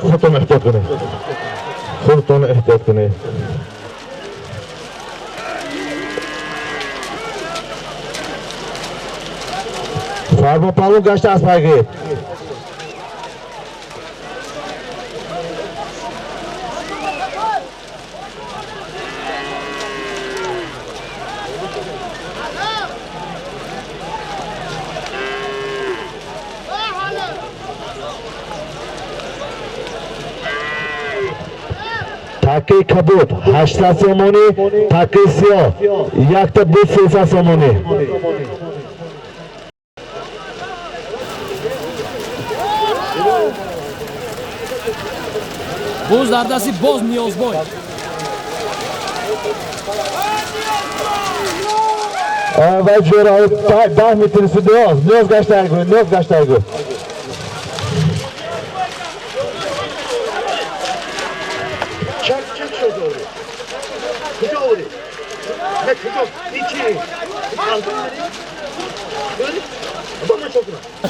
Худтон эҳтиёт кунед, худтон эҳтиёт кунед. Фармо палу гашта аз пайгир. Таки кабуд 800 сомонӣ, таки сиёҳ якта буд 300 сомонӣ. Буз дар дасти боз Ниёзбой. Ва ҷӯра 10 метр су Ниёз, Ниёз гаштайгу, Ниёз гаштайгу.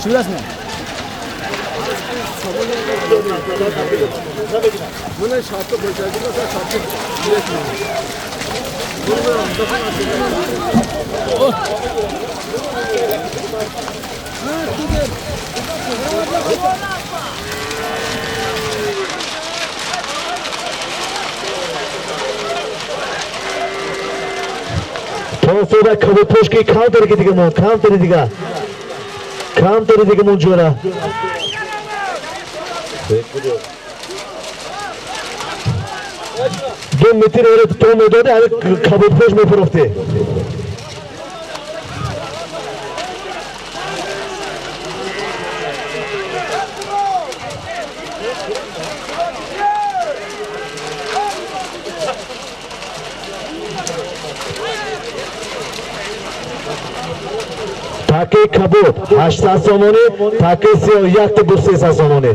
Шурасmi? То кабудпӯш ки камтаре ки дига мон, камтаре дига. Камтаре дига мон ҷӯра. Ду метр эре то медоди, ҳами кабудпӯш мефурӯхтӣ. Таки кабуд 800 сомонӣ, таки сиёҳ якта буд 300 сомонӣ.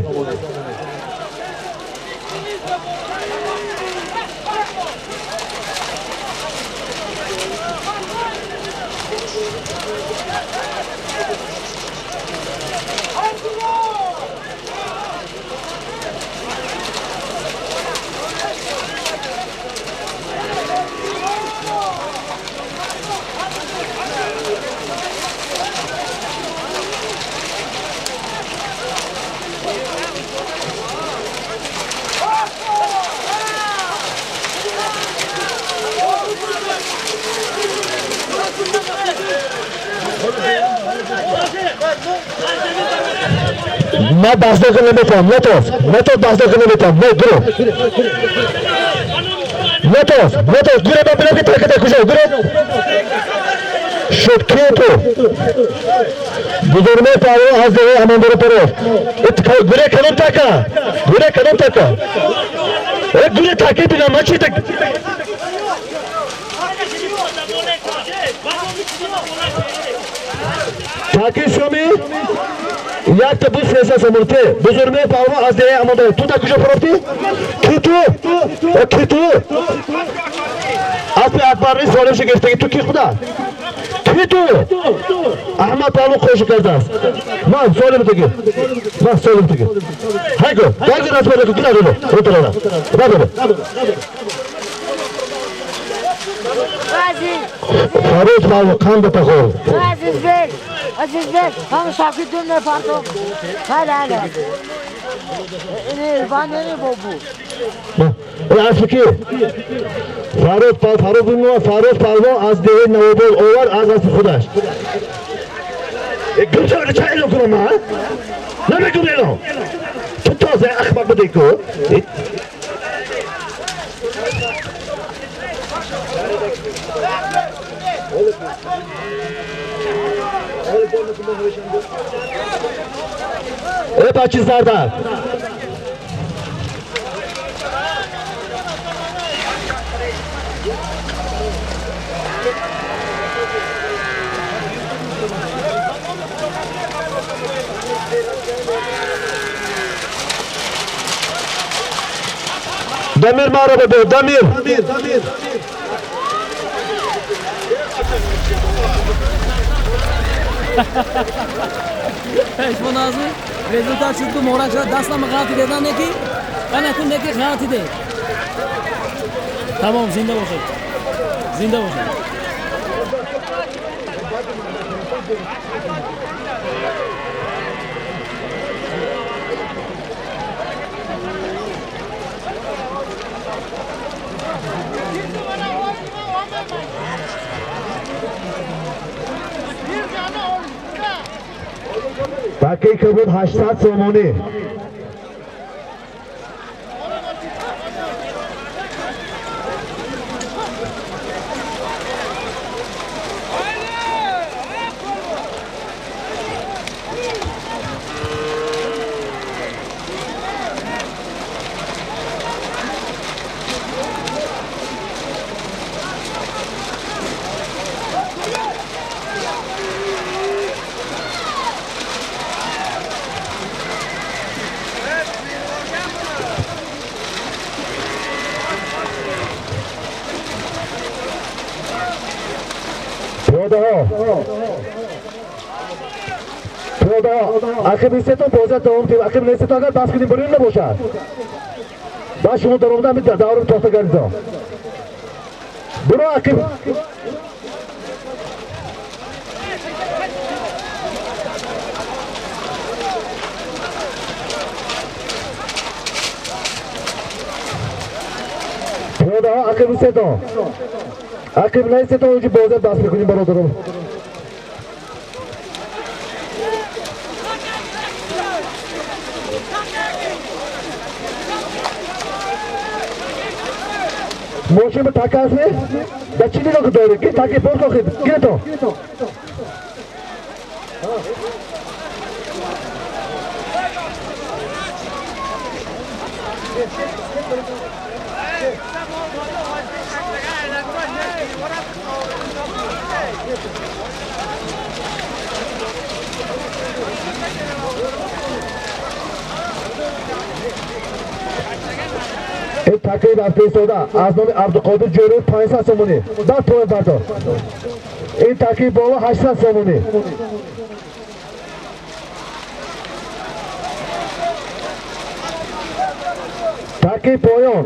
Ман баҳсдока наметавонам, натов, натов баҳсдока наметавонам, не, гурӯ. Натов, натов, гурӯ ман бинам ки таката куҷо, гурӯ. Шуд ки ту? Бузургме паҳлавон аз деҳаи Амондори Паров. Гурӯ кадом така? Гурӯ кадом така? Гурӯ таки бинам, ман чи так? Таки сиёми? Якта буд 300 сомонӣ. Те, бузургме паҳлавон аз деҳаи Амондори. Ту дар куҷо парофтӣ? Ки ту? Ки ту? Аспи Акбарни солимши гирифтагӣ. Ту ки худа? Ки ту? Аҳмад паҳлавон қошу кардааст. Ман солим туги. Ман солим туги. Хайку, дарги расмода ку, гина додо. Рутарада. Дадо. Фаруз паҳлавон қанда тахор. Aziz Bey, Aziz Bey, هم شاکی دون نفرتو. هلا هلا. اینه وانه بابو. Асби ки? Фаруз Фаруз Фаруз паҳлавон аз деҳаи Навобод овар аз аспи худаш. Гумча ча эълон кунам ман? Намегум эълон. Ту тоза ахмақ будӣ ку. Э бачи зардар. Дамир маро бе, Дамир. Шумо назм результат шуд, ку морак шуд, дастам ғалати дедан неки, ана кун неки ғалати де. Тамом, зинда бошед. Зинда бошед. Таки кабуд 800 сомонӣ. Пиёдаҳо ақиб истетон, бозият давом тим, ақиб нестетон, агар бас кунем бурин набошад. Баъд шумо даромада ҳамин даврро тохта гардидон. Буро ақиб. Пиёдаҳо ақиб истетон. Ақиб нестетон, онҷо бозият бас мекунем бародарон. Мошин ба така аст не? Ба чӣ нигоҳ дорӣ? Ки таки пор кохид? Гирето. Ин такаи рафта истода аз номи Абдуқодир Ҷӯрӣ 500 сомонӣ. Баъд поён бардор. Ин такаи боло 800 сомонӣ. Такаи поён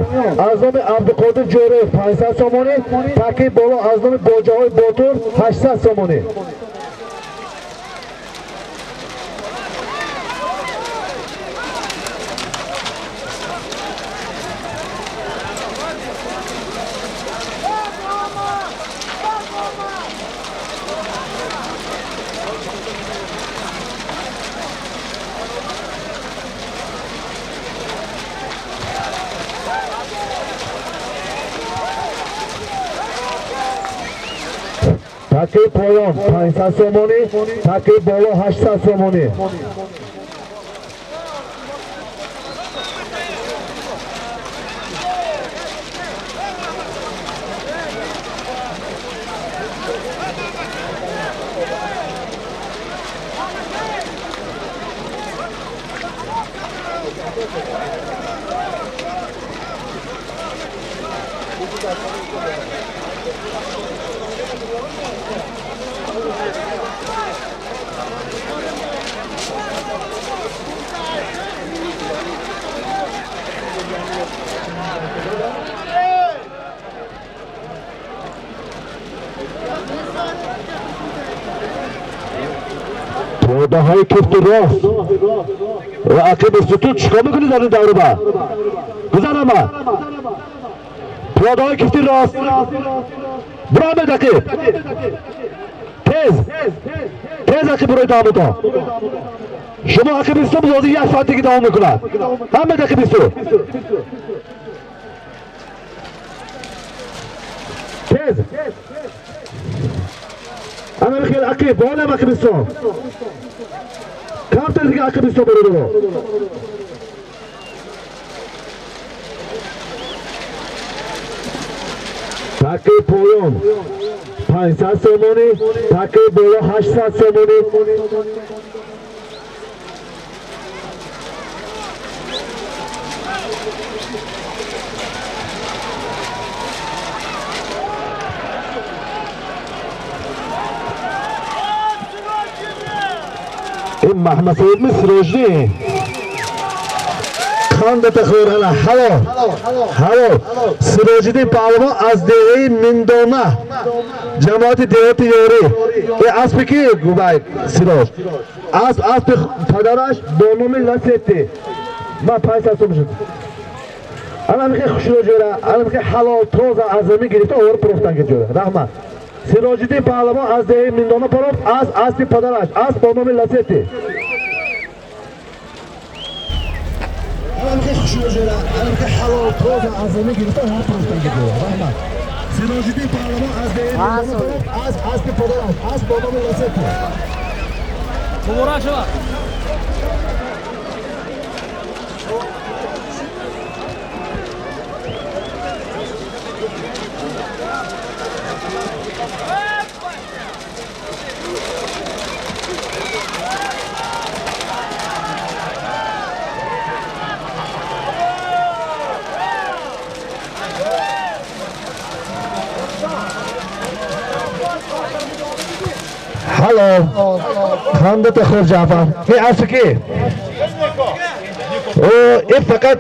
аз номи Абдуқодир Ҷӯрӣ 500 сомонӣ. Такаи боло аз номи Боҷаҳои Ботур 800 сомонӣ. Такаи поён 500 сомонӣ, такаи боло 800 сомонӣ. Пиёдаҳои кифти рост ва ақиби сутун чикор мекунед дар ин давруба? Гузарама. Пиёдаҳои кифти рост биромед ақиб. Тез тез ақиб бироед ҳаматон. Шумо ақиб исто бозӣ як соат дига давом мекунад. Ҳамед ақиб исто. Тез. Ана хел ақиб, болам ақиб исто. Камтар дига ақиб исто бародаро. Такаи поён 500 сомонӣ, такаи боло 800 сомонӣ. Маҳмадсаид ми Сироҷиддин. Қандата хӯр ана ҳалол. Ҳалол. Сироҷиддин паҳлавон аз деҳаи Миндона. Ҷамоати деҳоти Ёрӣ. Э аспи ки губай Сироҷ. Асп аспи падараш бо номи Ласетти. Ма 500 сом шуд. Ана михе хушро ҷора, ана михе ҳалол тоза аз замин гирифта овар пурофтан ки ҷора. Раҳмат. Сироҷиддин паҳлавон аз деҳаи Миндона парофт, аз аспи падараш, асп бо номи Ласетти. Сироҷиддин паҳлавон аз деҳаи Миндона парофт, аз аспи падараш, асп бо номи Ласетти. Муборак шавад. Ҳалол. Қандата хӯр Ҷаъфар. Э аспи ки? О, э фақат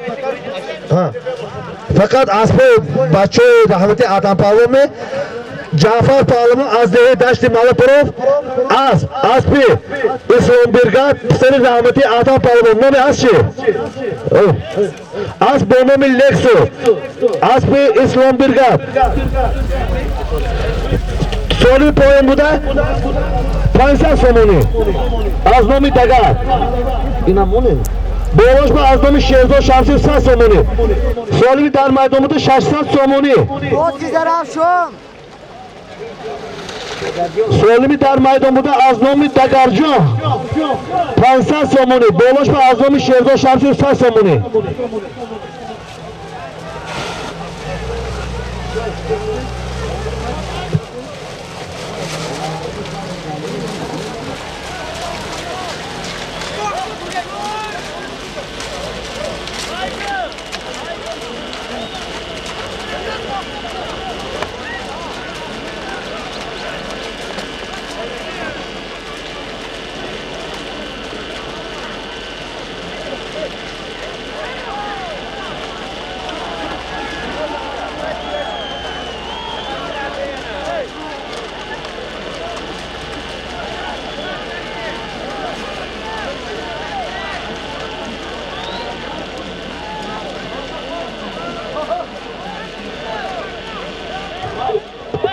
фақат аспои бачаҳои раҳмати Адам паҳлавон Ҷаъфар паҳлавон аз деҳаи Дашти Малапуров асп аспи Исломбиргад писари раҳмати Адам паҳлавон. Номи асп чи? Асп бо номи Лексус. Аспи Исломбиргад. Соли поён буда 500 сомонӣ аз номи Дагар. Инам монем. Болошба аз номи Шерзод Шамсиев 100 сомонӣ. Солими дар майдон буда 600 сомонӣ. Солими дар майдон буда аз номи Дагарҷон 500 сомонӣ. Болошба аз номи Шерзод Шамсиев 100 сомонӣ.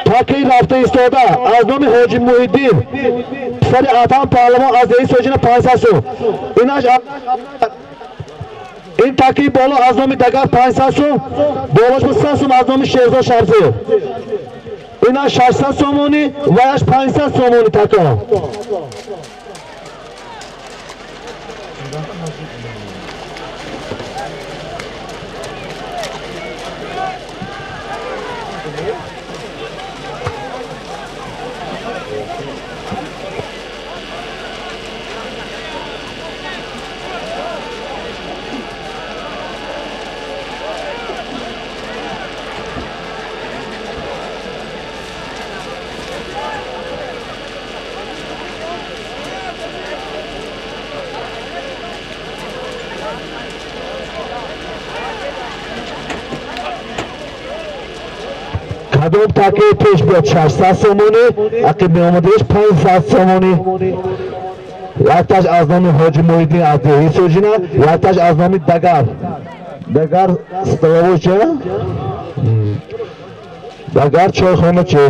Таки рафта истода аз номи Ҳоҷи Муҳиддин писари Атам паҳлавон аз деҳаи Соҷина 500 сум. Инаш ин таки боло аз номи Дагар 500 сум, болош 100 сум аз номи Шерзод Шамсиев. Инаш 600 сомонӣ ваяш 500 сомонӣ тако. Кадом таки пеш биёд 600 сомонӣ, ақиб меомадиш 500 сомонӣ. Якташ аз номи Ҳоҷи Муҳиддин аз деҳаи Соҷина, якташ аз номи Дагар. Дагар столовой че? Дагар чойхона че?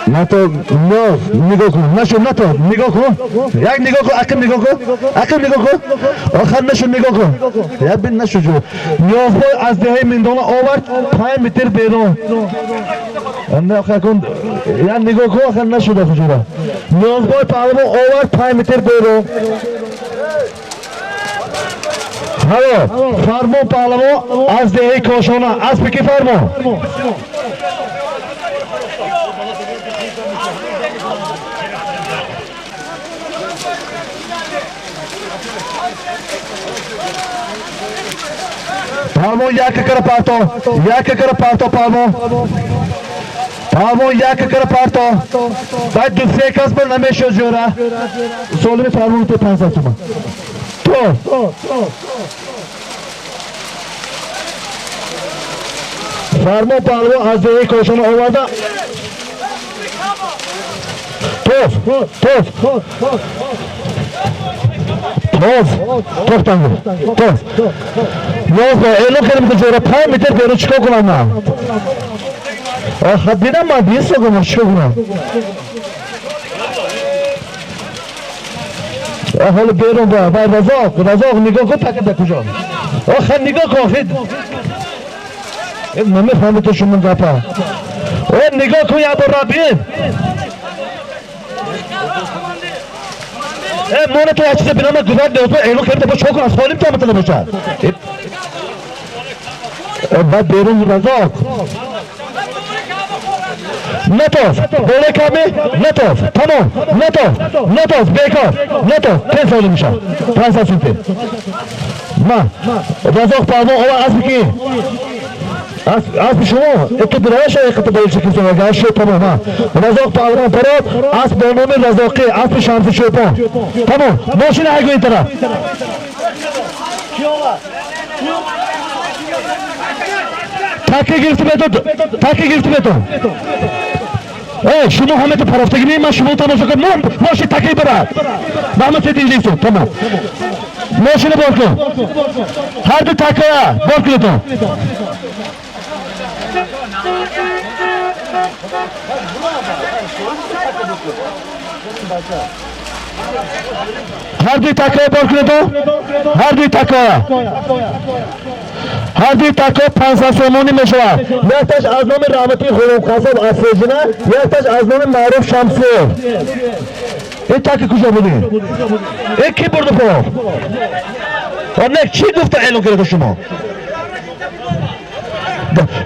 На то нигоҳ кун, нашуд, на то нигоҳ кун, як нигоҳ кун, ақиб нигоҳ кун, ақиб нигоҳ кун, охир нашуд, нигоҳ кун, як бин нашуд. Ниёзбой аз деҳаи Миндона овард 5 метр берун. Не, охир кун, як нигоҳ кун, охир нашуд, охир ҷура. Ниёзбой паҳлавон овард 5 метр берун. Ҳало, Фармон паҳлавон аз деҳаи Кошона, аспи ки Фармон? Паҳлавон яка кара парто, яка кара парто, паҳлавон. Паҳлавон яка кара парто. Баъд ду се кас ба намешуд ҷура. Солими Фармон то 500 сомон. То. Фармон паҳлавон аз деҳаи Кошона оварда. Тоф, тоф. Тоф, тофтанг. Тоф. Ёзда, эълон кардем ки ҷора 5 метр берун, чикор кунам ман? Охир дидам ман бисогам, чикор кунам? Ҳоло берун ба, вай Разоқ, Разоқ нигоҳ кун, така да куҷо? Охир нигоҳ кун, охир. Намефаҳмед ту шумо гапа. О, нигоҳ кун, як бор бин. Моне то як чиза бинама гузар неозбой эълон кардем, бо чикор кунам? Солим то метавона бошад. Баъд берун Разоқ. Натоз, болои ками, натоз, тамом, натоз, натоз, бекор, натоз, пен солим мешавад. 500 сум пен. Ма, Разоқ паҳлавон овар аспи ки? Аспи шумо, ту бирава шава қата болои чекистон, агар шуд тамом, ҳа. Разоқ паҳлавон парод, асп бо номи Разоқӣ, аспи Шамси Чӯпон. Тамом, мошина ҳайгӯ ин тараф. Таки гирифти бетон, таки гирифти бетон. Шумо ҳамата парафтагӣ ман шумо тамошо кунам, мошин таки барад. Маҳмад Саид инҷо, тамом. Мошина бор кун. Ҳар ду такая бор кунедон. Ҳар дуи такая бор кунедон. Ҳар дуи такая. Ҳар дуи такая 500 сомонӣ мешавад. Якташ аз номи Раҳматии Ғуломқасоб аз Сежина, якташ аз номи Маъруф Шамсиев. Ин таки куҷо будӣ? Ин ки бурду пор? Не, чӣ гуфта эълон кардед шумо?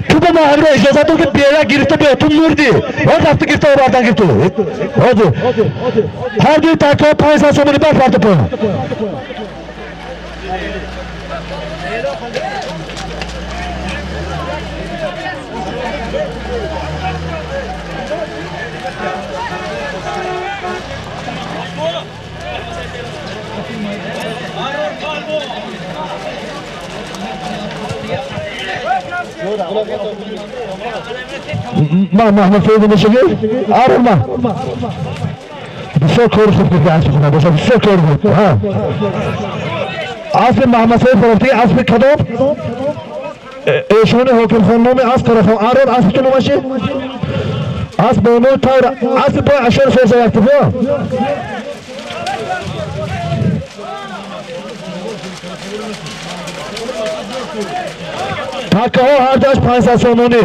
Ту ба ма ҳамро иҷозат дод ки бера гирифта биё, ту мурдӣ. Он рафта гирифта овардан гирифту. Ҳозир. Ҳар дуи такаҳо 500 сомонӣ бар парта поён. Ма Маҳмад Фоида мешавӣ? Аро ма. Бисёр кори хуб кард аспи худам боша, бисёр кори хуб. Ҳа. Аспи Маҳмад Саид Фарофтӣ, аспи кадом? Эшони Ҳокимхон номи асп Қарахон. Аро аспи ту номаши? Асп бо номи Тайр, аспи бо ашёри форса яктифо. Такаҳо ҳар дуаш 500 сомонӣ.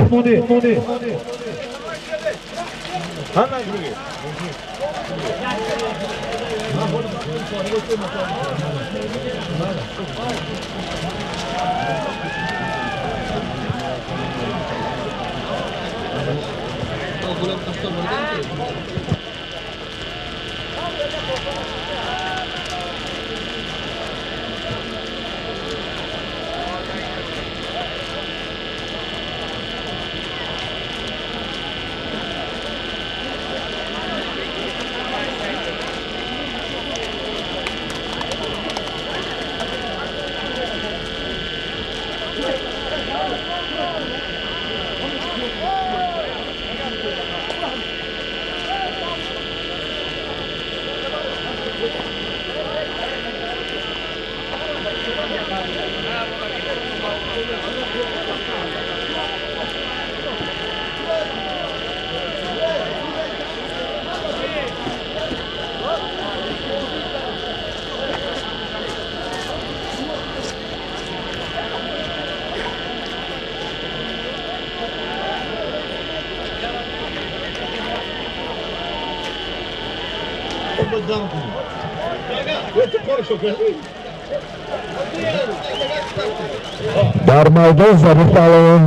Дар майдон Зариф паҳлавон.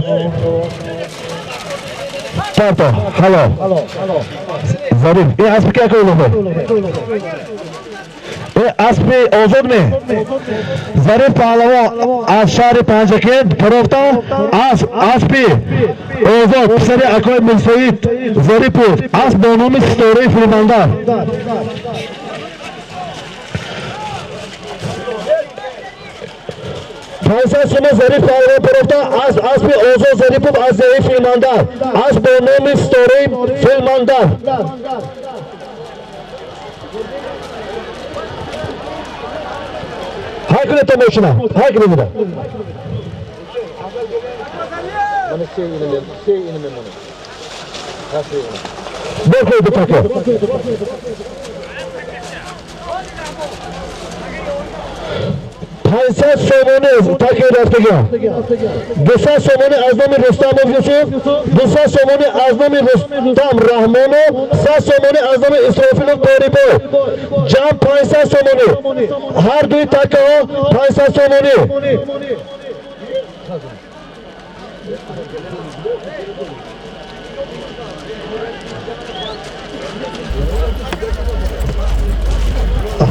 Парто, ҳало. Зариф, ин аспи ки акои лофе? Ин аспи озод ме? Зариф паҳлавон аз шаҳри Панҷакент фарофта асп, аспи озод, писари акои Мирсаид Зарипов, асп бо номи Ситораи Филмандар. 500 сума Зариф паҳлавон фарофта асп, аспи озод Зарипов аз деҳаи Филмандар, асп бо номи Ситораи Филмандар. Ҳай кунед то мошина, ҳай кунед буда. Бор кунед бутака. 500 сомонӣ таки рафтагиам. 200 сомонӣ аз номи Рустамов Юсуф, 200 сомонӣ аз номи Рустам Раҳмонов, 100 сомонӣ аз номи Исрофилов Торибой. Ҷамъ 500 сомонӣ. Ҳар дуи такаҳо 500 сомонӣ.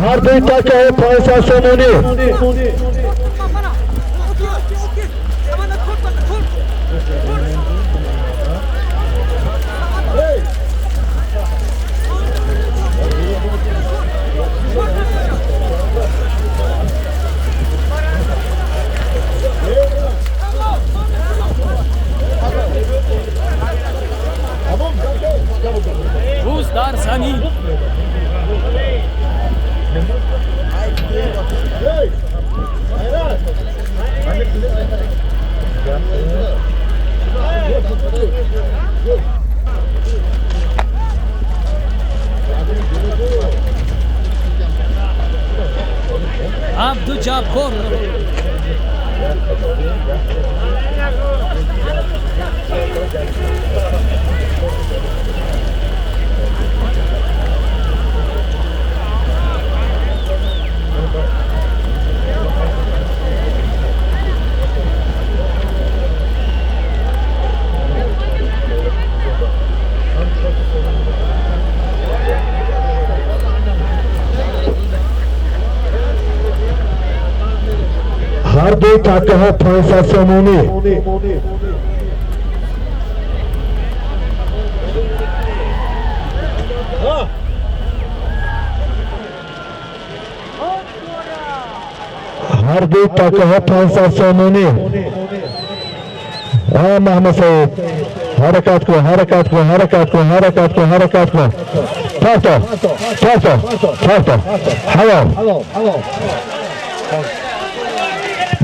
Ҳар дуи такаҳо 500 сомонӣ. Рӯз дар замин. Абдуҷаббор. Ҳар дуи такаҳо 500 сомонӣ. Ҳар дуи такаҳо 500 сомонӣ. А Маҳмадсаид, ҳаракат кун, ҳаракат кун, ҳаракат кун, ҳаракат кун, ҳаракат кун. Парто, парто, парто. Ҳалол.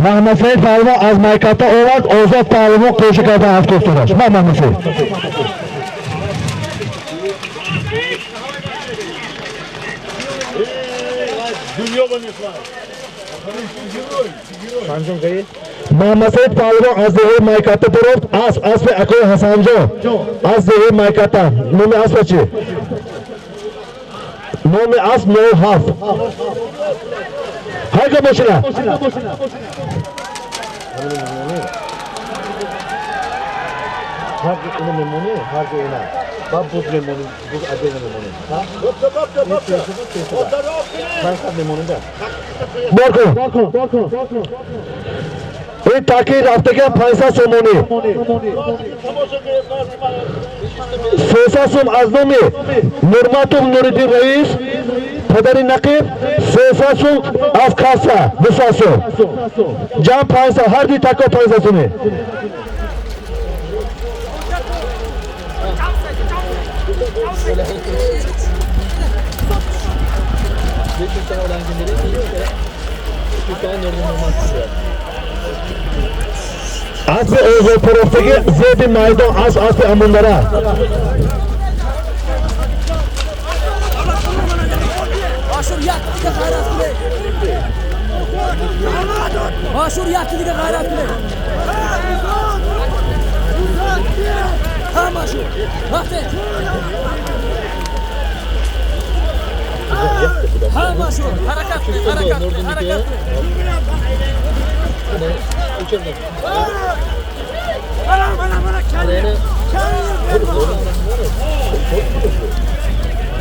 Маҳмадсаид паҳлавон аз Майката овард, Озод паҳлавон қӯша кардан аз кофтонаш. Ма Маҳмадсаид. Маҳмадсаид паҳлавон аз деҳаи Майката буровд, асп, аспи акои Ҳасанҷон аз деҳаи Майката. Номи аспа чӣ? Номи асп 07. Ҳайка мошина. Бор кун. Ин таки рафтагиам 500 сомонӣ. 300 сом аз номи Нурматов Нуриддин раис, падари нақиб, 300 сом аз касса, 200 сом. Ҷамъ 500, ҳар дуи тако 500 сомӣ. Аспи озодпарофтагӣ зеби майдон, асп, аспи Амондара. Ошур як дига ғайрат кунед. Ошур як дига ғайрат кунед. Ҳамашу. Вақте. Ҳамашон ҳаракат кунед, ҳаракат кунед, ҳаракат кунед.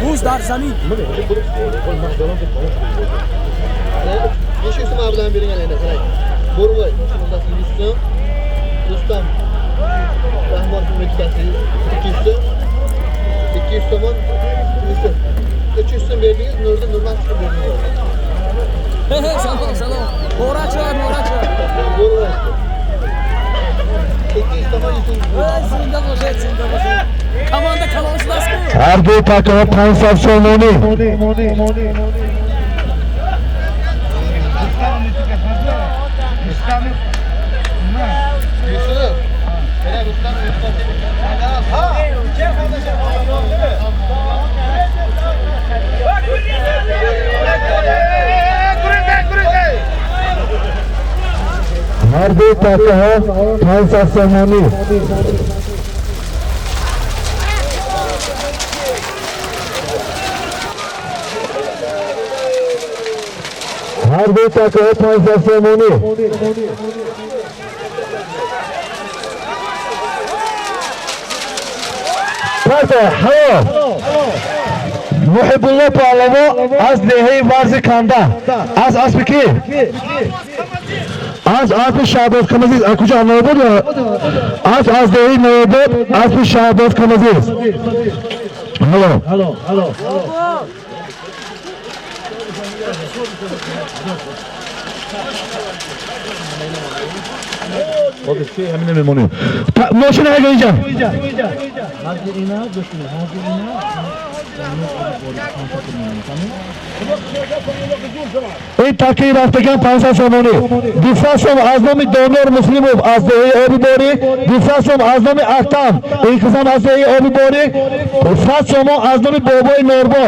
Буз дар замин. 500 so'm abdan bering endi qarang. Bo'rvoy 100 so'm. Rustam Rahmon ikkasi 200 so'm. 200 so'm, 300. 300 so'm berdingiz, Nurda Nurman chiqib berdingiz. Salom, salom. Muborak шавад, муборак шавад. Bo'rvoy. 200 so'm, 100 so'm. Ой, зинда бошед, зинда бошед. Команда калон шудааст ку. Ҳар дуи такаҳо 500 сомонӣ. Yusuf. Hele Rustam Rustam. Ha. Ҳар дуи такаҳо 500 сомонӣ. Ҳар дуи такаҳо 500 сомонӣ. Парта, ҳаво. Муҳибулло Паҳлаво аз деҳаи Варзи Канда. Аз аспи ки? Аз аспи Шаҳбоз Камазиз. Аз куҷо? Навобод? Аз деҳаи Навобод, аспи Шаҳбоз Камазиз. Ҳало. Мошина ҳага инҷа. Ин такии рафтаган 500 сомонӣ. 200 сом аз номи Донор Муслимов аз деҳаи Оби Борик, 200 сом аз номи Ахтам, ин қисм аз деҳаи Оби Борик, 100 сомон аз номи Бобои Норбо.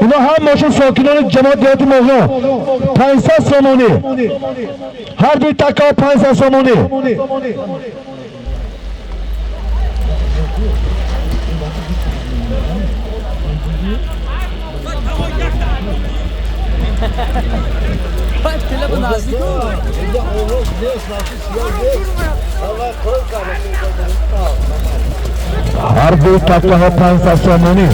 Ино ҳамашон сокинони ҷамоат деҳоти Моғён. 500 сомонӣ. Ҳар дуи такаҳо 500 сомонӣ. Панҷ тила ба наздику. Ҳар дуи такаҳо 500 сомонӣ.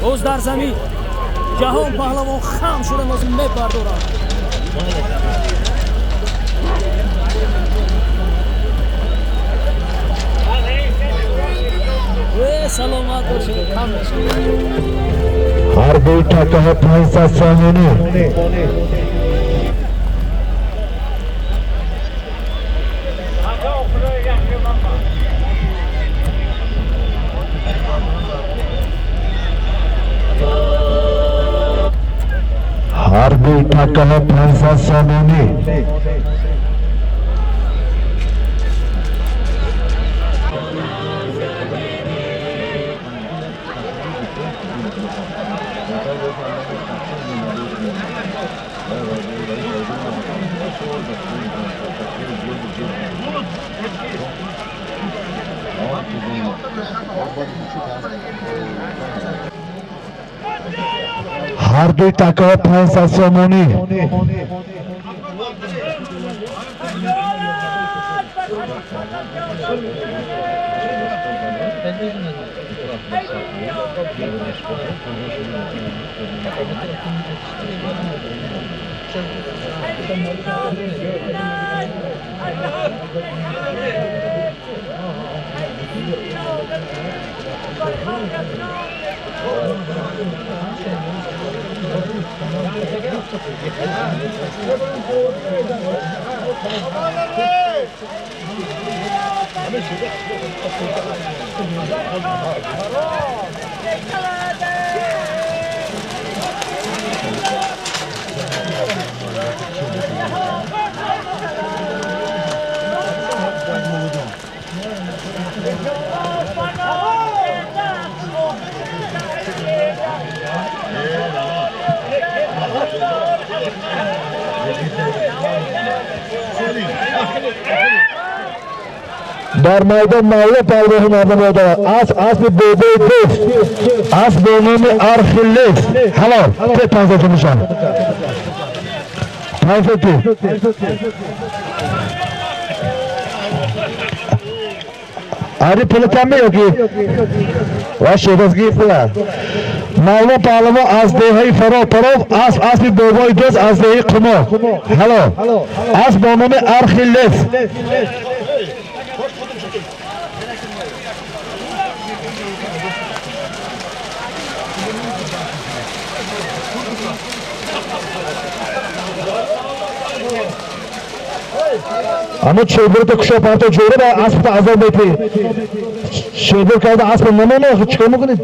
Боз дар замин. Ҷаҳон Паҳлавон хам шуда нозим мебардорад. Э, саломат бошед, кам мешавад. Ҳар дуи такаҳо 500 сомонӣ. Ҳар дуи такаҳо 500 сомонӣ. Ҳар дуи такаҳо 500 сомонӣ. Дар майдон Мавло палвони мардум дорад. Асп аспи бобои дӯст, асп бо номи Архиллес. Ҳалол, те 500 сомон. 500 ти. Ари пулатан ёки? Ва шедозги пула. Мавло паҳлавон аз деҳаи Фароғ Паров, асп аспи бобои дӯст аз деҳаи Қумо. Ҳалол. Асп бо номи Архиллес. Аммо челбурда кушо парто ҷӯра ба аспта азоб мети. Челбур карда асп намона, чикор мекунед?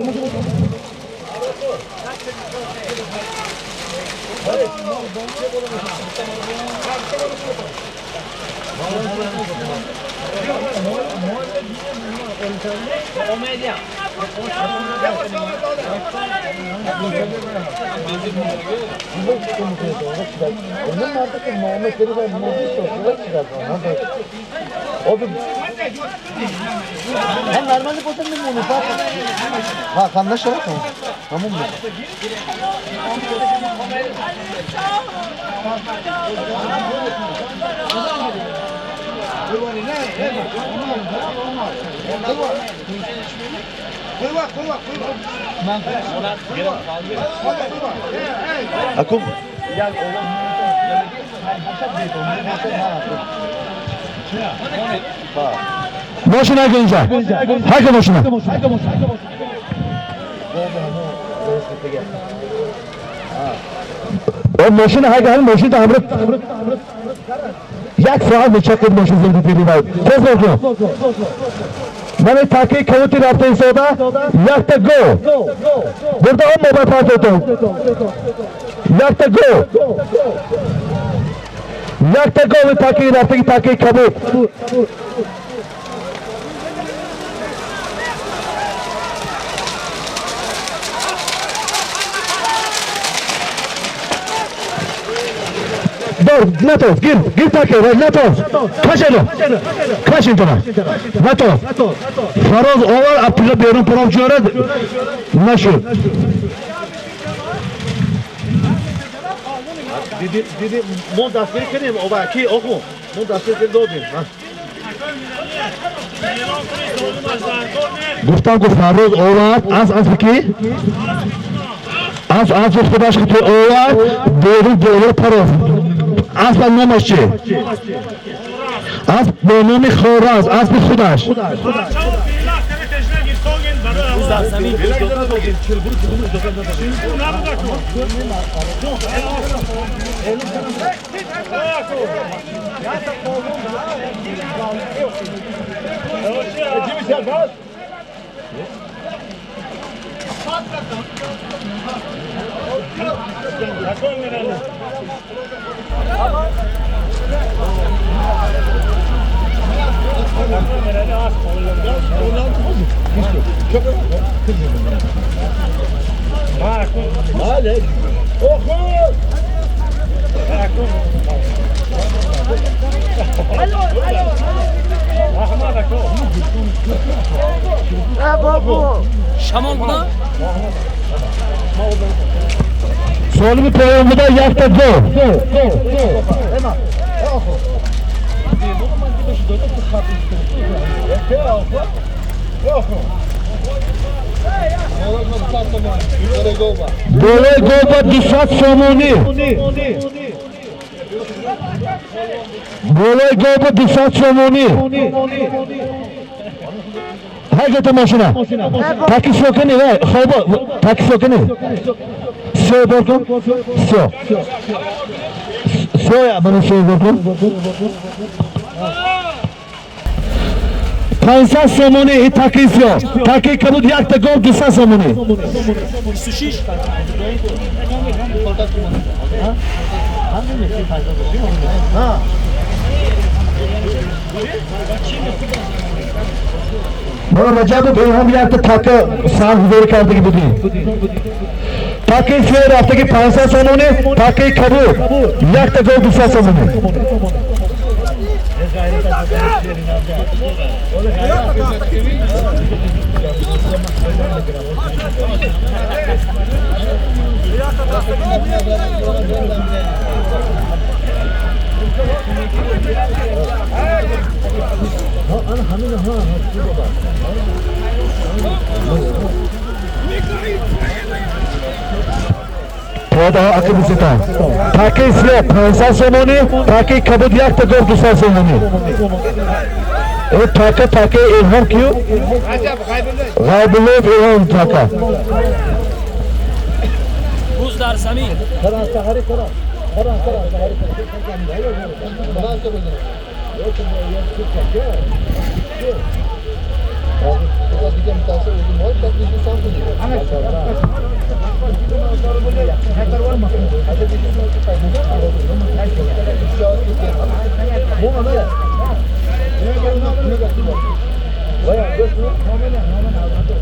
Мошина инҷа. Ҳайка мошина. О мошина ҳайка ҳамин мошин та ҳамро як соат мечакид мошин зиндагӣ бивай. Тез бокун. Мани таки кавути рафта истода якта го. Бурда он мобай партотон. Якта го. Якта го таки рафтаги таки кабут. Дор, натов, гир, гир таки, натов. Кашено. Кашин тона. Натов. Фароз овар апила берун паров ҷорад нашуд. Диди, диди, мо дастгирӣ кардем, оба, ки оху, мо дастгирӣ додем. Гуфтам ку Фароз овард, аз аз ки? Аз аз худаш ки овард, берун берун паров. Асп номаш чи? Асп бо номи Хораз, аспи худаш. Шамол буда? Солими поён буда якта гол. Болои голба 200 сомонӣ. Болои голба 200 сомонӣ. Ҳайгата машина. Таки сокини, вай, хоба, таки сокини. Все бор кун. Все. Все, я мана все бор кун. 500 сомонӣ и таки все. Таки кабуд якта гол 200 сомонӣ. 26. Мана Раҷабов ҳам якта така сар ҳузур кардаги будем. Таки се рафтаги 500 сомонӣ, таки кабуд якта гол 200 сомонӣ. Пода акибиситан. Таки сиё 500 сомонӣ, таки кабуд якта гов 200 сомонӣ. Э така таки Илҳом кию? Ғайбуллоев Илҳом така. Буз дар замин.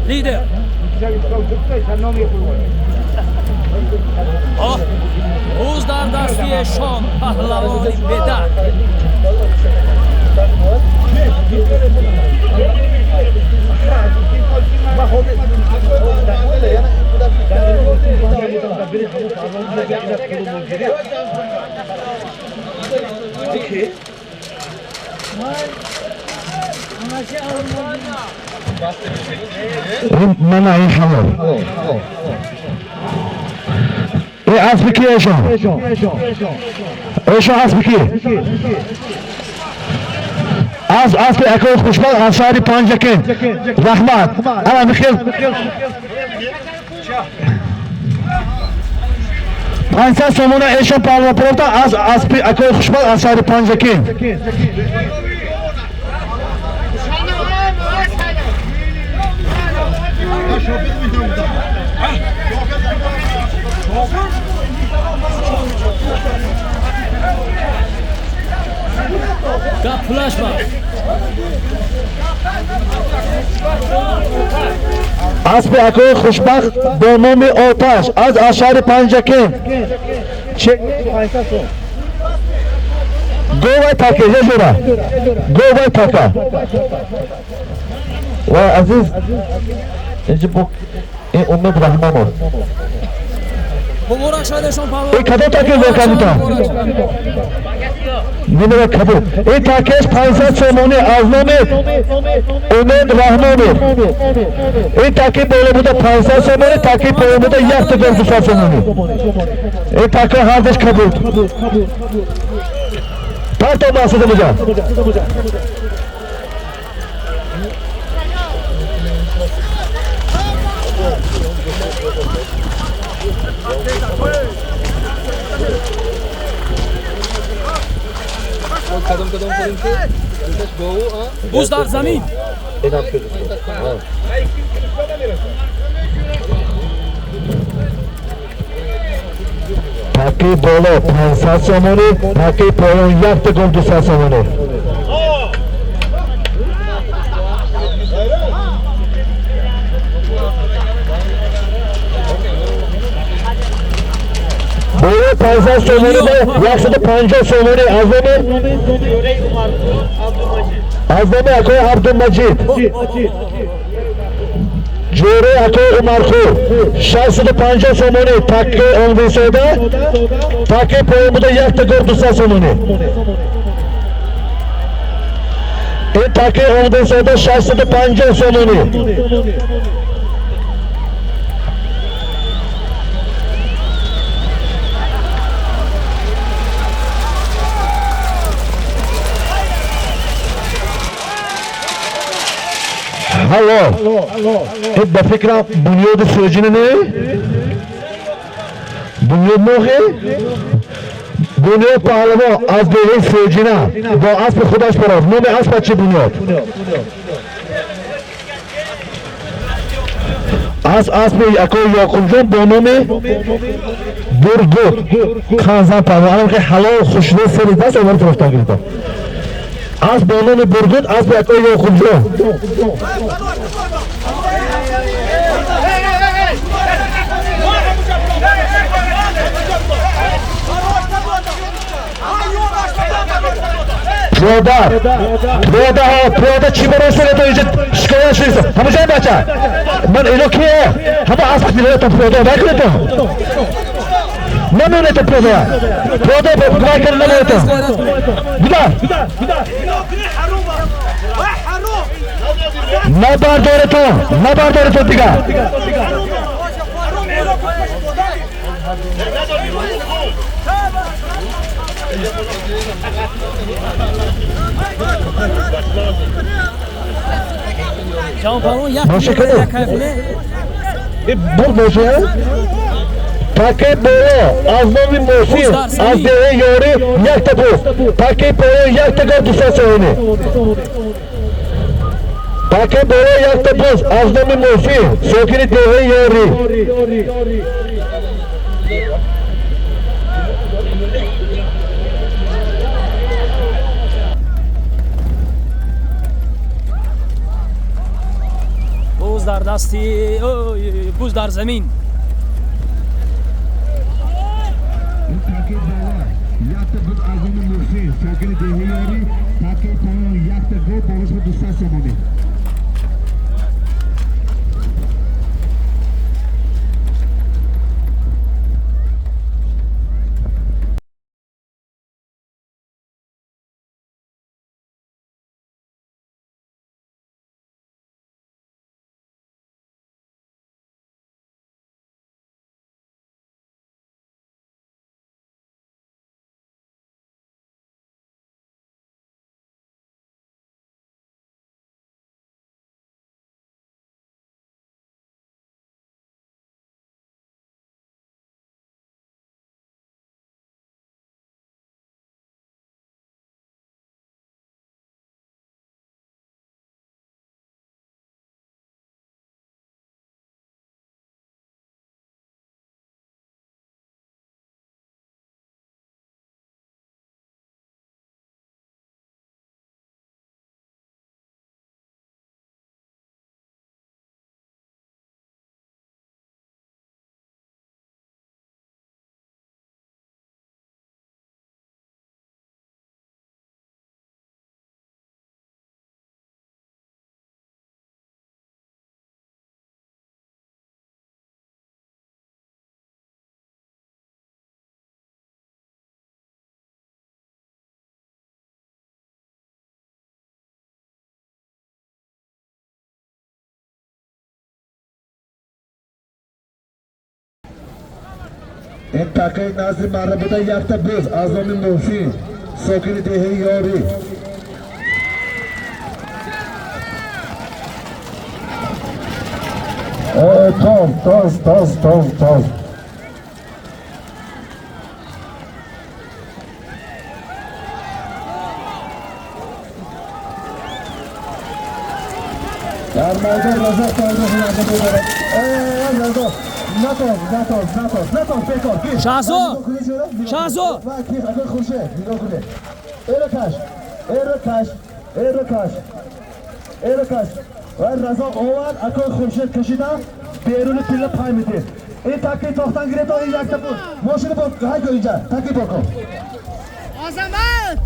Лидер. Оҳ, буз дар дасти эшон паҳлавони бедар. Мана ин ҳалол. Э асби ки эшон? Эшон асби ки? Аз аспи акои хушбахт аз шаҳри Панҷакент. Раҳмат. Ана михел 500 сомона эшон паҳлавон аз аспи акои хушбахт аз шаҳри Панҷакент. Гап пулаш ба. Аспи акои хушбахт бо номи Оташ аз шаҳри Панҷакент. Говай таке жора. Говай така. Ва азиз инҷа бо ин Умед Раҳмонов. Муборак шавад эшон паҳлавон. Э кадом таке вокалита? Номера кабуд. Ин такеш 500 сомонӣ аз номи Умед Раҳмонов. Ин таки боло буда 500 сомонӣ, таки поён буда 1200 сомонӣ. Ин така ҳардаш кабуд. Парто басида буҷа. Буз дар замин. Таки боло 500 сомонӣ, таки поён 1200 сомонӣ. Боло 500 сомонӣ ба 150 сомонӣ аз номи акои Абдумаҷид. Ҷӯраи акои Умархур 650 сомонӣ, таки онвисода, таки поён буда 1200 сомонӣ. Ин таки онвисода 650 сомонӣ. Ҳало. Э ба фикрам бунёди сӯҷина не? Бунёд нохе? Бунёд паҳлавон аз деҳаи сӯҷина бо аспи худаш барофт. Номи аспа чи бунёд? Аз аспи акои Ёқубҷон бо номи Бургут. Ханзан паҳлавон. Ана ҳалол хушрӯ сари даст овард фурӯхтан гирифта. Асп бо номи Бургут, аспи акои Ёқубҷон. Пиёда, пиёдаҳо, пиёда чӣ барои инҷа шикоят шудист? Ҳамаҷои бача, ман ино кие? Ҳама асп милоятон пиёда накунед. Намонед пиёда. Пиёда гумай карда намонед. Гудар. Набардоретон, набардоретон дигар. Бур боша? Таке боло аз номи Мосин аз деҳаи Ёрӣ якта буз. Таке боло якта гов 200 сомонӣ. Таке боло якта буз аз номи Мосин сокини деҳаи Ёрӣ. Буз дар дасти, буз дар замин. Якта буз аз номи Мусин сокини деҳаи Ёрӣ, таке поён якта гов болош 200 сомонӣ. Ин такаи назди марра буда якта буз аз номи Муҳсин сокини деҳаи Ёрӣ. Тоз, тоз, тоз, тоз, тоз. Дар майдон Разоқ пайдо шуда мебарад. Разоқ, натоз, натоз, натоз, натоз, бекор. Шаҳзод! Шаҳзод! Хуршед, нигоҳ кунед. Эро каш, эро каш, эро каш, эро каш. Ва Разоқ овард, акои Хуршед кашида, беруни тилла пай медиҳед. Ин таки тохтан гирифт, ин якта буд. Мошина бо ҳайко инҷа, таки бо кун. Азамат!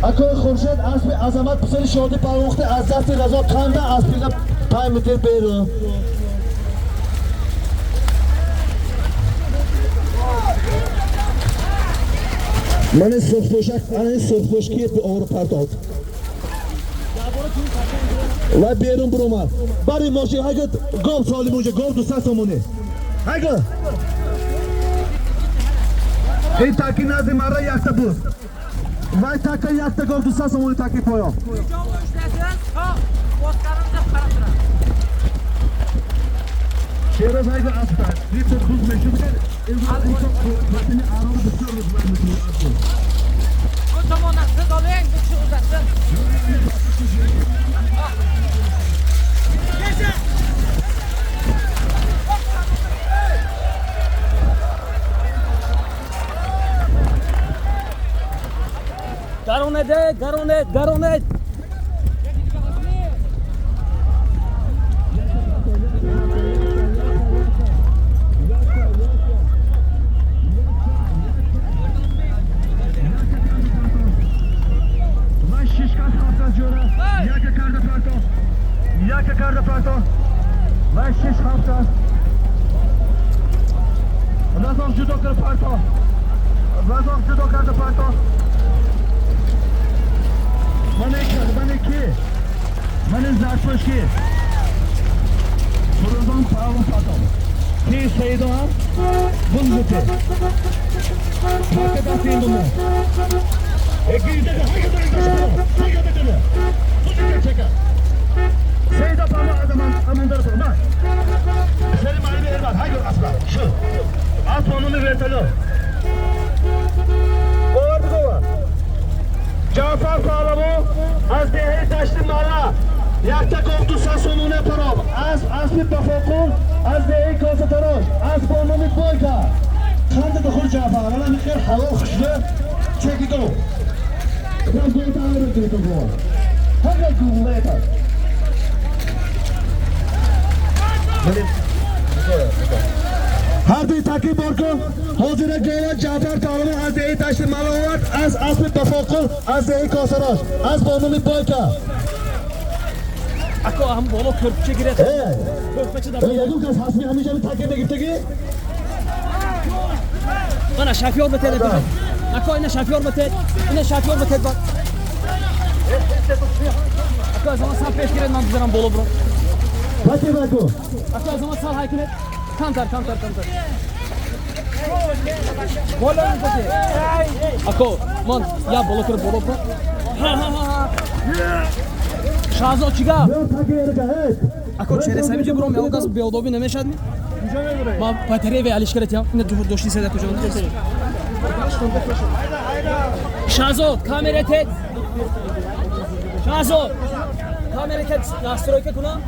Акои Хуршед аспи Азамат писари Шоди Палвухти аз дасти Разоқ канда аз пилла пай медиҳед берун. Ман ин сурхпӯшак, ана ин сурхпӯш ки овро партод. Ва берун буромад. Бари мошин ҳайго гов солим унҷа, гов 200 сомонӣ. Ҳайго. Ин таки назди марра якта буд. Вай така якта гов 200 сомонӣ таки поён. Шероз ҳайго аста. Лифт буз мешуд. Ин ароб бисёр мекунад. Bu tomondan siz oling, bu kishi uzatsin. Даронед, даронед, даронед. Така карда парто. Ва 6-7 аст. Разом ҷудо кард парто. Разом ҷудо карда парто. Мане ки? Мане зардпӯш ки? Фурӯзон паҳлавон парто. Ки Саидо ҳам? Бузгути. Така дасти ин думо. Seyda parmağı adamın amındar parmağı. Selim Ali Erman, hayır asla. Şu. At onu vertalo. Kovardı kova. Cafer Pahlavu az dehe taşlı mala. Yakta koptu sasonune parov. Az asmi bafokul, az dehe kosataroş. Az bonumi boyka. Kandı da khur Cafer. Ala mikher halal khuşlu. Çeki go. Biraz böyle daha öyle go. Hayır guleta. Ҳар дуи таки бор кун. Ҳозира гова Ҷаъфар Паҳлавон аз деҳи Ташти Мала овард, аз аспи Бафоқул, аз деҳи Косарош, аз бонуми Бойка. Ако ҳам боло кӯрпча гирет. Кӯрпча да. Ягон кас ҳасми ҳамеша таки мегирифтагӣ? Мана шофёр бетед. Ако ина шофёр бетед. Ина шофёр бетед. Ако аз ама сам пеш гирет, ман бизанам боло бро. Баки баку. Ако аз ама сал ҳайкунед. Камтар, камтар, камтар. Боло бите. Ако ман я боло кир боло бро. Шаҳзод чӣ гап? Ако через ҳамиҷа буром, ягон кас беодобӣ намешад ми? Ма батарея ве алишкара тиям. Ина дошти седа куҷо. Шаҳзод, камера тед. Шаҳзод, камера тед, настройка кунам.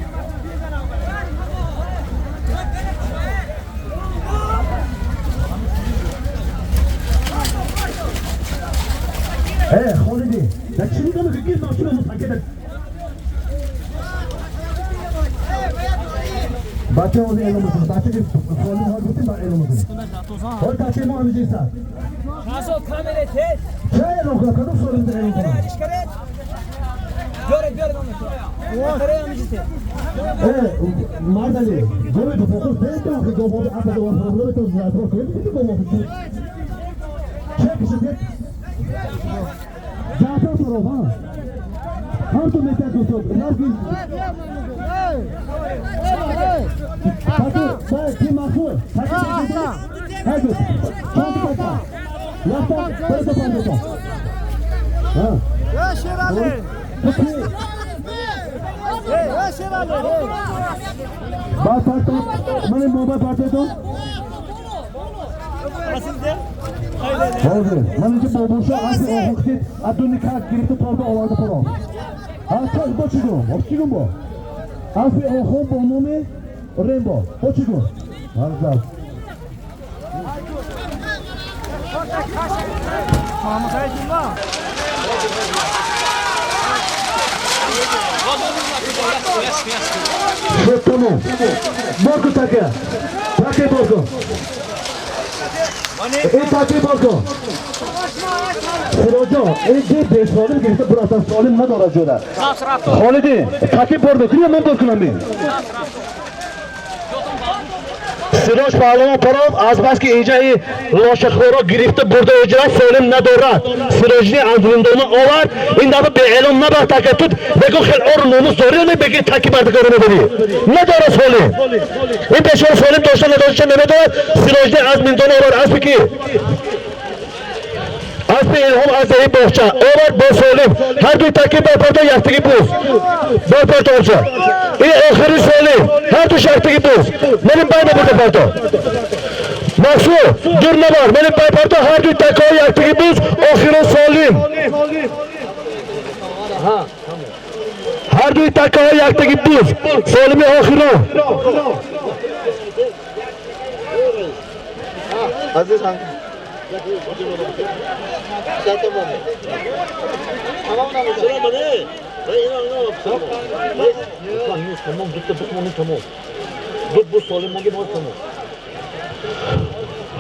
Холиди, да чӣ нигоҳ мекунӣ? Гир мошина мутаккида. Бача ҳозир эълон мекунад. Бача ки холид ҳол гуфтем, ба эълон мекунад. Ҳол бачаи мо ҳамиҷа истад. Шаҳзод, камера тед. Ча эълон кунад? Кадом солим эълон кунад? Биёред, биёред, ман мекунам. Батарея ҳамиҷа тед. Мардали, гови бафоқул бетон ки говоби асад ва фармони то зардор кунед, ки гово ча кишид? Ҷаъфар Паров, ҳа? Ҳар ду метар дӯстон, нарги Таки, ки махсур, таки, таки, чанд така? Яхта, беса пандота. Ҳа. Шерали! Шерали! Ба парто, мани моба партото. Ҳозир, ман инҷа бобоша асли охухтид, адуни как гирифта торба оварда паров. Ҳа, бо чӣ гум? Бо чӣ гум бо? Асли охун бо номи Рембо. Бо чӣ гум? Ҳарзад. Шуд тамом. Борку така. Таки борку. Ин таки борку. Сироҷон, ин ди бесолим гирифта бурасан солим надорад ҷода. Холиди, таки бор мекунӣ ё ман бор кунам? Сироҷ Паҳлавон Паров аз бас ки инҷа и лошахӯро гирифта бурда иҷра солим надорад. Сироҷни аз зиндона овард, ин дафъа беэлон набар така тут, бегу хел ору номус дорӣ ё не беги таки бардакаро медорӣ? Надорад солим. Ин бечора солим дошта надошташа намедонад. Сироҷни аз зиндона овард аспи ки? Аспи Илҳом аз деҳи боғча овард бо солим. Ҳар дуи таки барпарто яктаги буз. Барпарто онча. Ин охири солим. Ҳар ду яктаги буз. Меним бай набурда парто. Мақсуд, дур набар. Меним бай парто ҳар дуи такҳо яктаги буз, охири солим. Ҳар дуи такҳо яктаги буз. Солими охиро. Aziz han.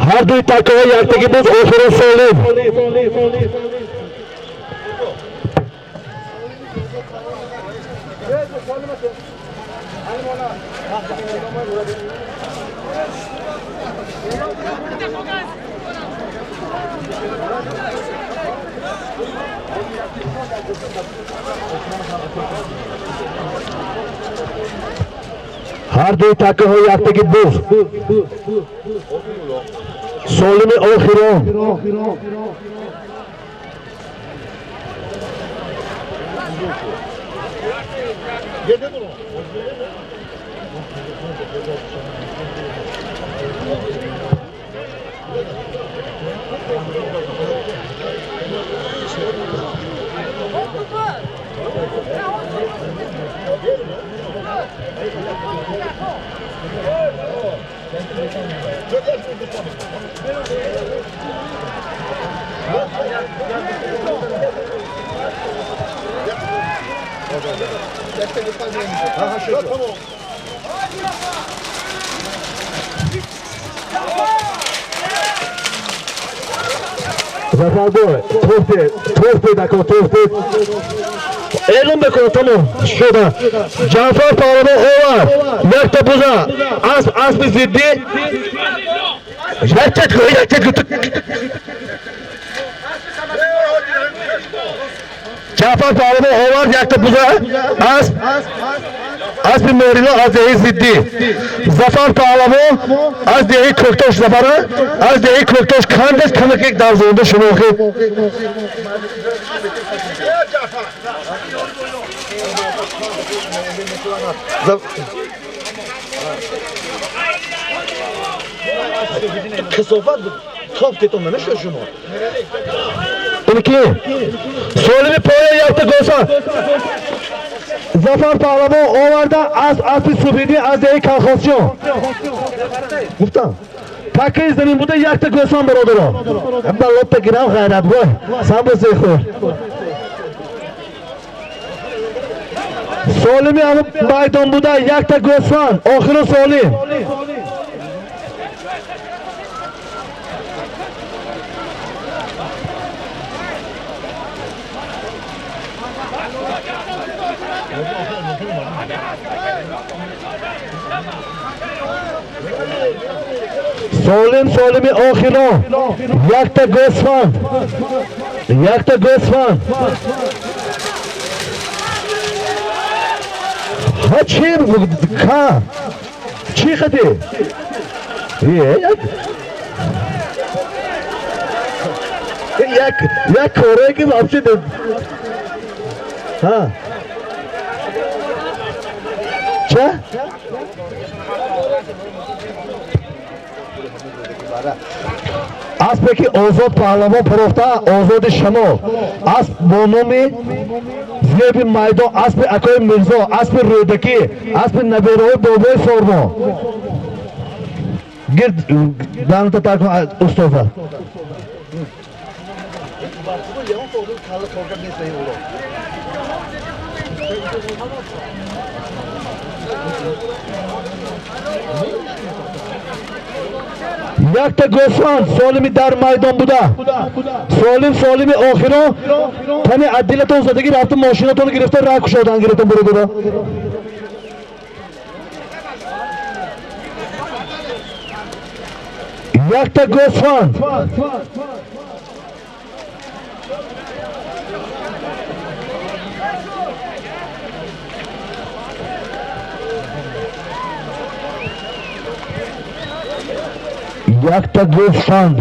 Ҳар дуи такҳо яктаги буз, охири солим. Ҳар дуи такаҳо яктаги буз. Солими охирон. Зафар бой, туфти, туфти дако, туфти. Эълон бикун, тамом шуда. Ҷаъфар паҳлавон овар. Якта буза, асп, аспи зиддӣ. Якча, якча. Ҷаъфар паҳлавон овард якта буза, асп, аспи морина аз деҳи зиддӣ. Зафар паҳлавон аз деҳи Кӯктош, Зафара аз деҳи Кӯктош кандес камакек дар зонда шумохи. Касофат топ тетон намешуд шумо. Инки солими поя якта госа. Зафар паҳлавон оварда асп, аспи субидӣ аз деҳи Калхозчиён. Гуфтам. Такаи замин буда якта гӯсон, бародаро. Ба лопта гирам, ғайратбой. Самбусе хӯр. Солими ҳамун майдон буда якта гӯсфанд. Охиру солим. Солим, солими охирон. Якта гӯсфанд. Якта гӯсфанд. Ҳа чи ка? Чӣ хати? Е, як як корое ки вообще ҳа. Ча? Аспе ки Озод паҳлавон пурофта, Озоди шамол. Асп бо номи Зеби майдон, аспи акои Мирзо, аспи Рӯдакӣ, аспи набераҳои бобои Сормо. Гирд данта так устоза. Якта гӯсфанд солими дар майдон буда. Солим, солими охирон. Тани аддилатон задагӣ рафта мошинатонро гирифта ра кушодан гирифтан, бародаро. Якта гӯсфанд. Якта гӯсфанд.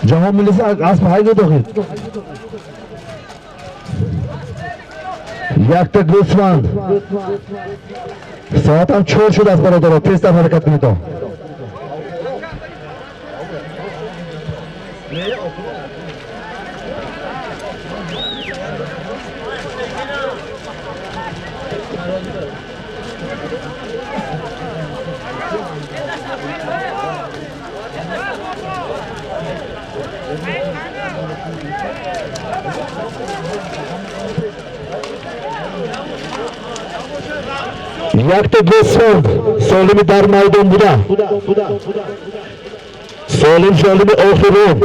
Ҷаҳон милиса асп ҳайда дохил. Якта гӯсфанд. Соатам 4 шудааст, бародаро, тезтар ҳаракат кунед. Якта гӯсфанд. Солими дар майдон буда. Солим солими охирон.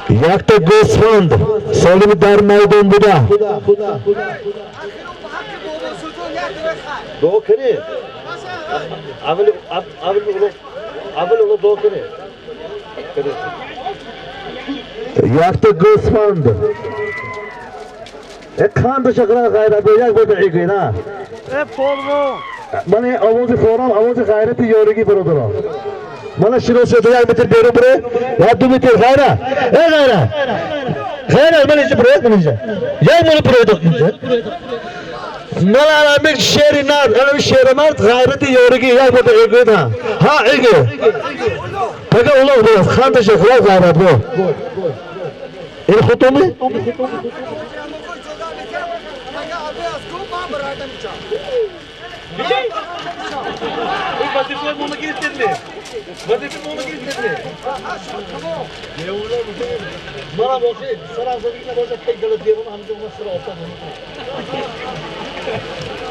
Якта гӯсфанд солими дар майдон буда. Дуо кунӣ. Аввал улуғ дуо кунӣ. Якта гӯсфанд. Қанду шақра ғайрат як бор дақиқа на. Ман овози форам, овози ғайрати ёригӣ бародарон. Мана шиносиёта як метр берун бире, я 2 метр ғайра. Э ғайра. Ғайра ман инҷа бире, ман инҷа. Як мана бире инҷа. Мана аламик шери нард, алами шери мард ғайрати ёригӣ як бор дақиқа на. Ҳа, иги. Пага улуғ боз, ханда шақра ғайрат бо. Ин хутуми?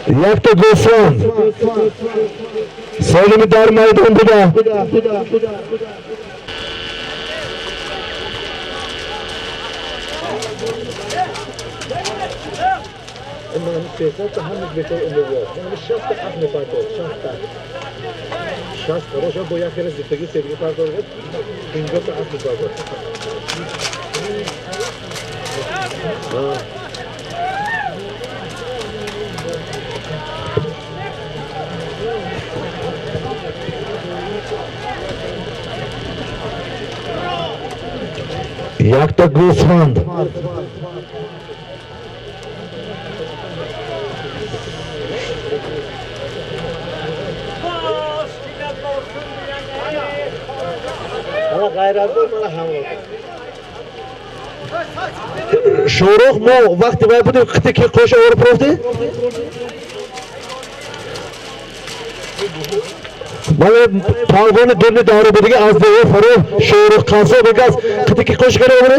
Якта гӯсфанд солими дар майдон буда. Якта гӯсфанд. Шорух мо вақти вай будем қити ки қоша ор профти? Мана палвони дурни давра будига аз дева фаро Шорух қасо бигаз қити ки қоша кара овре?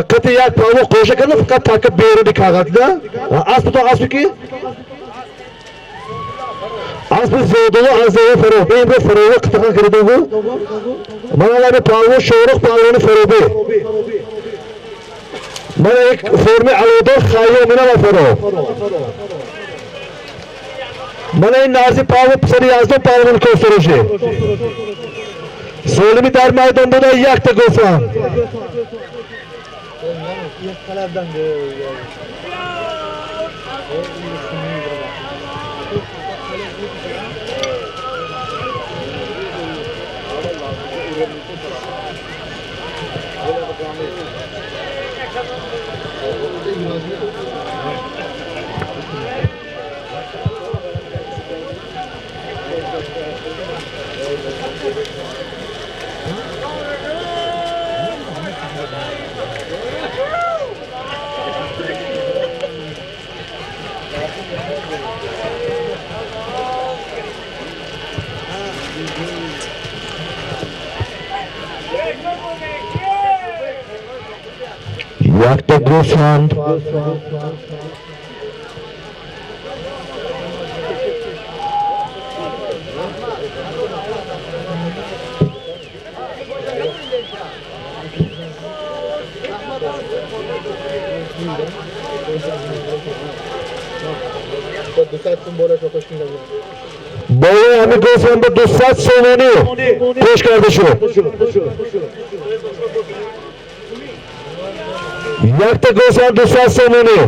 Қити як палвон қоша карда фақат така беруни кағатда. Аспи то аспи ки? Аспи зодулу аз дева фаро. Имрӯз фарови қитиқа кардагу. Мана лаби палвон Шорух палвони фаробӣ. Мана як форми алодор Хайём ина фаро. Мана ин нарзи палвон писари Яздон палвони кофтарошӣ. Солими дар майдон буда якта гӯсфанд. Якта гӯсфанд. Болои ҳамин гӯсфанд ба 200 сомонӣ пеш карда шуд. Якта гӯсфанд 200 сомонӣ.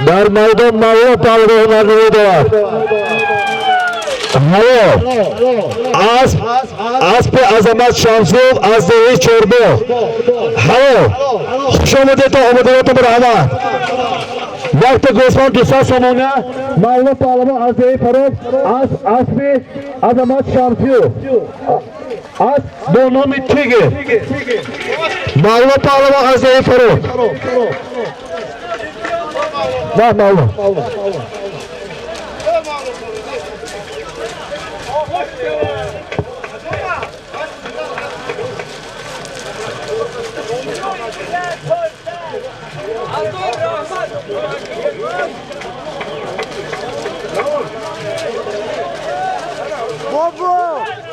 Дар майдон Мавло паҳлавон ҳунарнамоӣ дорад. Ҳаво асп, аспи Азамат Шамсиев аз деҳаи Чорбоғ. Ҳаво, хуш омадед, омадаётон раҳмат. Якта гӯсфанд 200 сомона. Мавло паҳлавон аз деҳаи Фароб, асп, аспи Азамат Шамсиев, асп бо номи Тигр. Мавло паҳлавон аз деҳаи Фароб. На, Мавло. Бобо!